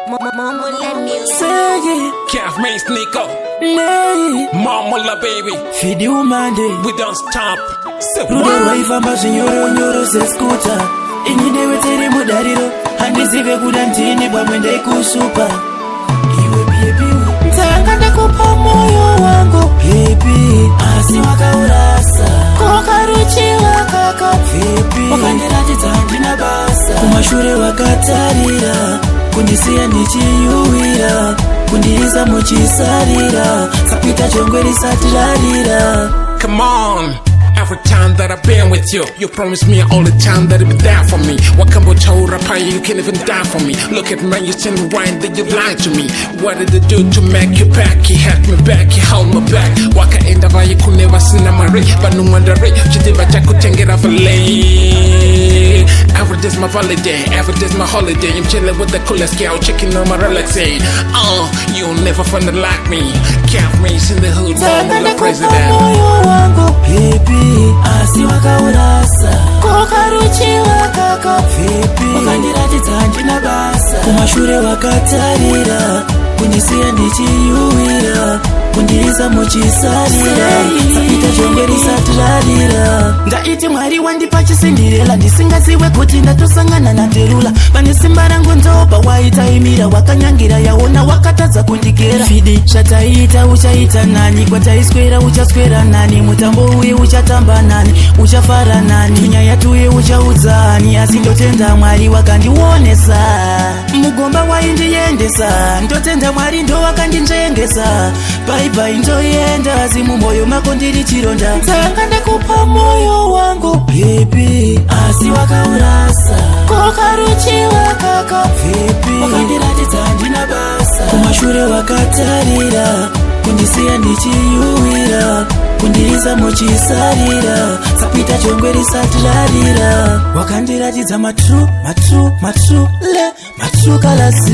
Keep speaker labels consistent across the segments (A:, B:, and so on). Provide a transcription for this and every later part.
A: Mama let me
B: Say
C: Calf me sneaker,
B: nei
C: Mama baby,
B: Fidi umande
C: we don't stop. Say
B: Rudo
C: what?
B: rwaifamba zvinyoronyoro sescooter. Ini newe tiri mudariro, handizive kuda ndini pamwe ndeikushupa iwe baby. Ndanga ndakupa moyo wangu baby, asi wakaurasa kokaruchiwa kakabvepi. Wakandiratidza handina basa, kumashure wakatarira, kundisiya ndichiyuwira, kundiisa muchisarira sapita jongwe risati rarira.
C: Come on. Every time that I've been with you, you promise me all the time that you'll be there for me. Wakambotaura pai, you can't even die for me. Look at me, you stand right that you lied to me. What did I do to make you back? He had me back, he held me back. Wakaenda vaye kune vasina mari, vanomwandare, chiti vachakutengera valet. Every day's my holiday, every day's my holiday. I'm chilling with the coolest girl, checking on my relaxing. Oh, you'll never find a like me. Count me in the hood,
B: Ndanga
C: mama, the
B: ndakupa
C: president.
B: Moyo wangu baby, asi wakaurasa kokaruchiwa kakabvepi. Wakandiratidza handina basa, kumashure wakatarira, kundisiya ndichiyuwira, kundiisa muchisarira sapita jongwe risati rarira. Ndaiti Mwari wandipa chisindirela, ndisingaziwe kuti ndatosangana naterula. Pane simba rangu ndopa waitaimira, wakanyangira yaona wakatadza kundigera. Fidi, zvataita uchaita nani? Kwataiswera uchaswera nani? Mutambo uye uchatamba nani? Uchafara nani? Tunyaya tuye uchaudzani? Asi ndotenda Mwari wakandionesa mugomba waindiendesa. Ndotenda Mwari ndo wakandinzvengesa. Bye bye, ndoenda, asi mumwoyo mako ndiri chironda. Ndanga ndakupa moyo wangu baby, asi wakaurasa kokaruchiwa kakabvepi. Wakandiratidza handina basa, kumashure wakatarira, kundisiya ndichiyuwira, kundiisa muchisarira sapita jongwe risati rarira. Wakandiratidza matrue, matrue, matrue le matrue colors.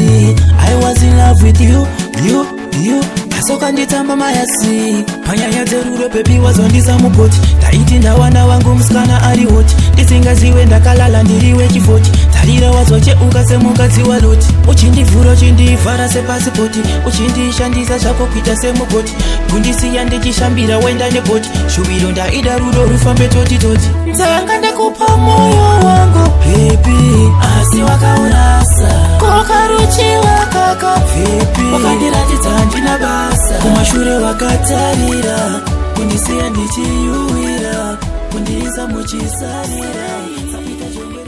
B: I was in love with you, you, you, asi wakanditamba mayasi. Panyaya dzerudo baby wazondisa mugoti. Ndaiti ndawana wangu musikana ari hot, ndisingaziwe ndakalala ndiri wechifoti. Tarira wazocheuka semukadzi waloti, uchindivhura uchindivhara sepasipoti, uchindishandisa zvako kuita semugoti, kundisiya ndichishambira waenda nebhoti. Shuviro ndaida rudo rufambe toti toti. Ndanga ndakupa moyo wangu baby, asi wakaurasa kokaruchiwa kakabvepi. Wakandiratidza handina basa, kumashure wakatarira, kundisiya ndichiyuwira, kundiisa muchisarira sapita jongwe.